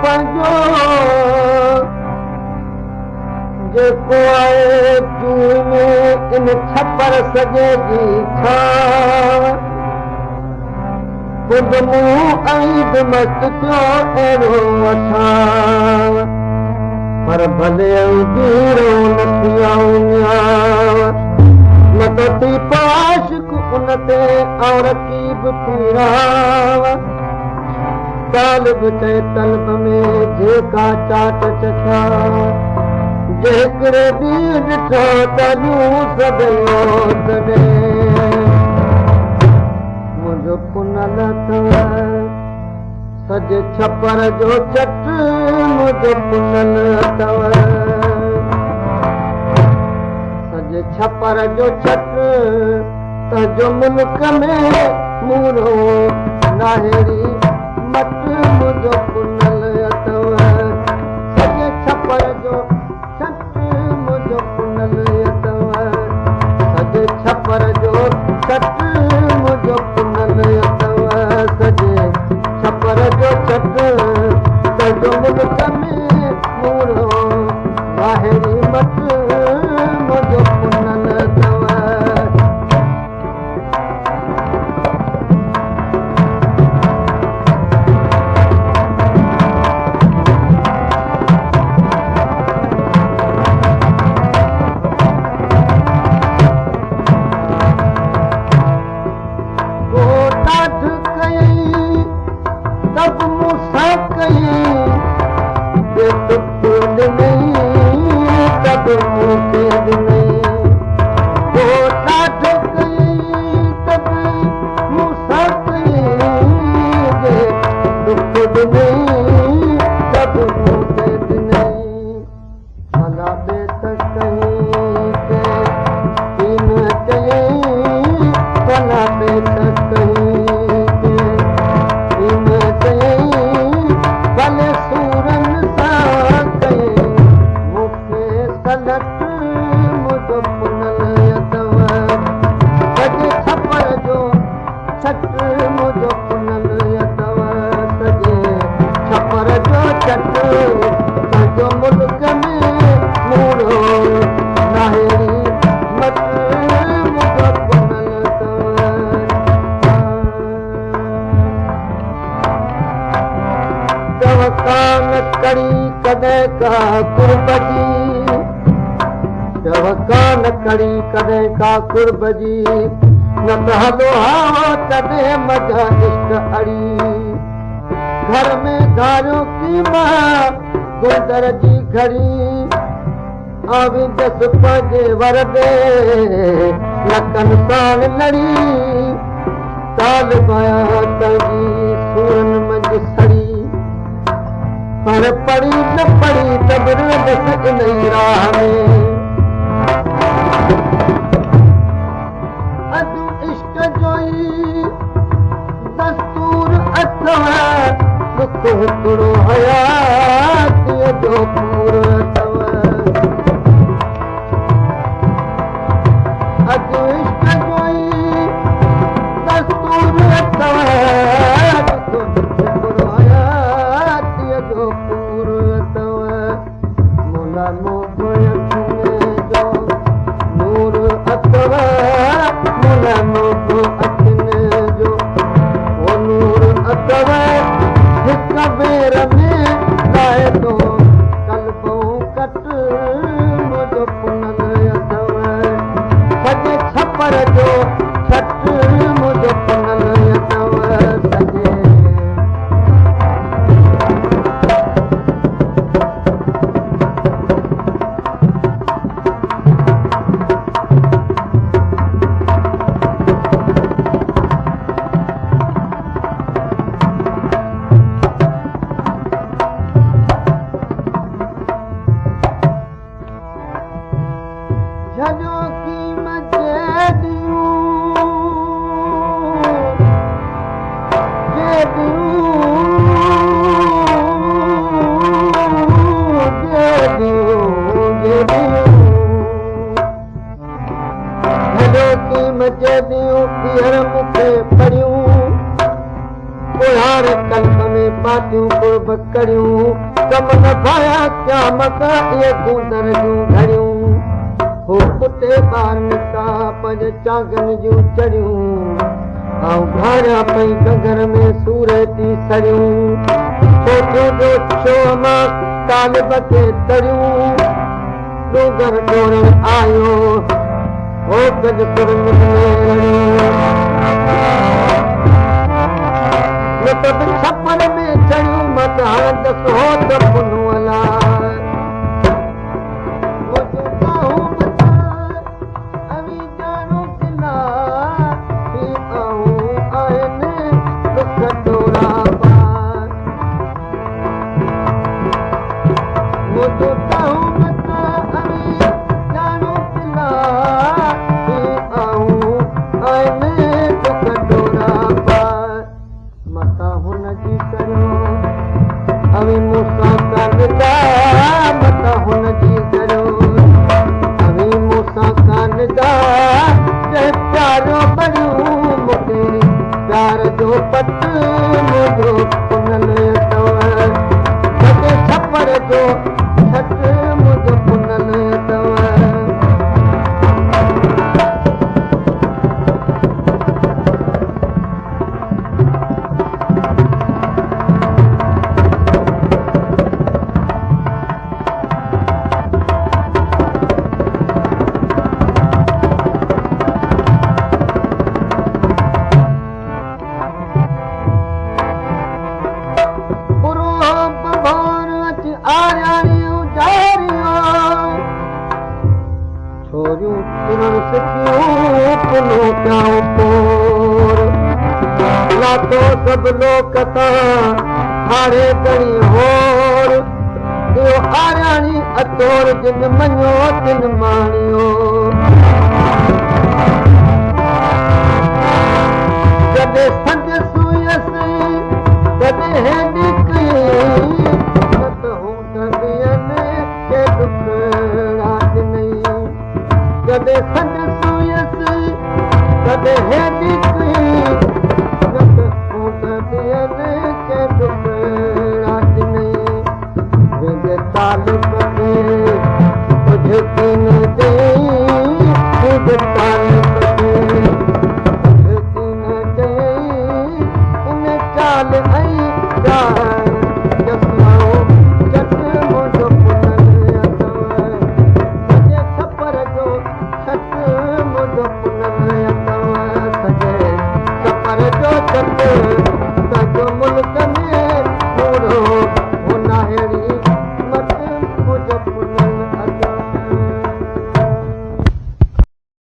پنهنجو، جيڪو آهي چونء ۾ ان ڇپر سڄي جي ڇانو. خود مون ۽ به مست ٿيو اهڙو وٺان، پر ڀلي ڌيرو نه ٿيان نيان. نه ته ٿي پوان عاشق ان تي آئون رقيب ٿي رهان. طالب چئي طلب ۾ جيڪا چاٽ چکيان، جي هڪڙي ڏينهن ڏٺا ته ڏيون سڀئي اوت ڏي. منهنجو پنل اٿو سڄي ڇپر جو چٽ، منهنجو پنل اٿو سڄي ڇپر جو چٽ، تنهنجو ملڪ ۾ مورو ناهيڙي مٽ، منهنجو پنل اٿو سڄي ڇپر جو چٽ، منهنجو پنل اٿو سڄي ڇپر جو چٽ، منهنجو پنل اٿو سڄي ڇپر جو چٽ، تنهنجو ملڪ ۾ مورو ناهيڙي مٽ، منهنجو پنل اٿو. ڪو ڏاڍ ڪيئي ته به مون سان ڪيئي، جي دک ڏنئي ته به مون کي ڏنئي. ڪو ڏاڍ ڪيئي ته به مون سان ڪيئي، جي دک ڏنئي ته به مون کي ڏنئي. ڀلا ٻي ته ڪهين ڪي ڪين چيئين، ڀلا ٻي ته ڪهين ڪي ڪين چيئين، ڀلي سورن سان ڪيئين مون کي سلٽ، منهنجو پنل اٿو سڄي ڇپر جو ڇٽ، منهنجو پنل اٿو سڄي ڇپر جو چٽ، تنهنجو ملڪ ۾ مورو ناهيڙي مٽ، منهنجو پنل اٿو. چؤ ڪان ڪڙي ڪڏهن ڪا قرب جي، چؤ ڪان ڪڙي ڪڏهن ڪا قرب جي، نه ته هلو هاء تڏهن مجهه عشق اڙي. گهر ۾ گهاريو ڪيما گوندر جي گهڙي، آء ويندس پنهنجي ور ڏي لڪن ساڻ لڙي. طالب آهيان تنهنجي سورن منجهه سڙي، پر پڙهي نه پڙهي ته به رهندس انهي راهه ۾. اڄ عشق جو ئي دستور اٿو، ڏک هڪڙو حياتيء جو پور اٿو. اڄ عشق جو ئي دستور اٿو، ڏک هڪڙو حياتيء جو پور اٿو. مولا محب اکين جو نور اٿو، مولا محب اکين جو او نور اٿو، هڪ وير ۾ لاهي ٿو قلب ڪاتيون قرب ڪڙيون، ڪم نه ڀايا قيامت اهي گوندر جون گهڙيون. هو ڪتي ٻار نڪتا پنهنجي چانگن جون چڙيون، آئون گهاريان پئي گهنگهر ۾ سورهيتي سڙيون. ڇو ٿيون جو ڇوهه مان طالب کي تڙيون، ڏونگر ڏورڻ آيو هو ڪج سرنگن ۾ رڙيون. نه ته به ڇپر ۾ چڙهيون مت هڻندس هوت پنهونء لاء. منهنجون دانهون متان اوهين ڄاڻو دلا، هي آهون آهن ڏک ڏوراپا. منهنجون دانهون متان اوهين ڄاڻو دلا، هي آهون آهن ڏک ڏوراپا. متان هن جي ڪريو اوهين مون سان ڪا ندا، متان هن جي ڪريو اوهين مون سان ڪا ندا. جنهن پياريو ٻريون مون کي پيار جو پٽ منهنجو پنل اٿو، ڇڏي ڇپر جو ڇٽ منهنجو پنل اٿو. پروهه پنڀور اچ آرياڻي اجاريو، ڇوريون چرڻ سکيون پنهون پيائون پور. لاٿو سڀ لوڪ تان هاڙهي ڳڻي هور، اهو آرياڻي اتور جن مڃيو تن ماڻيو.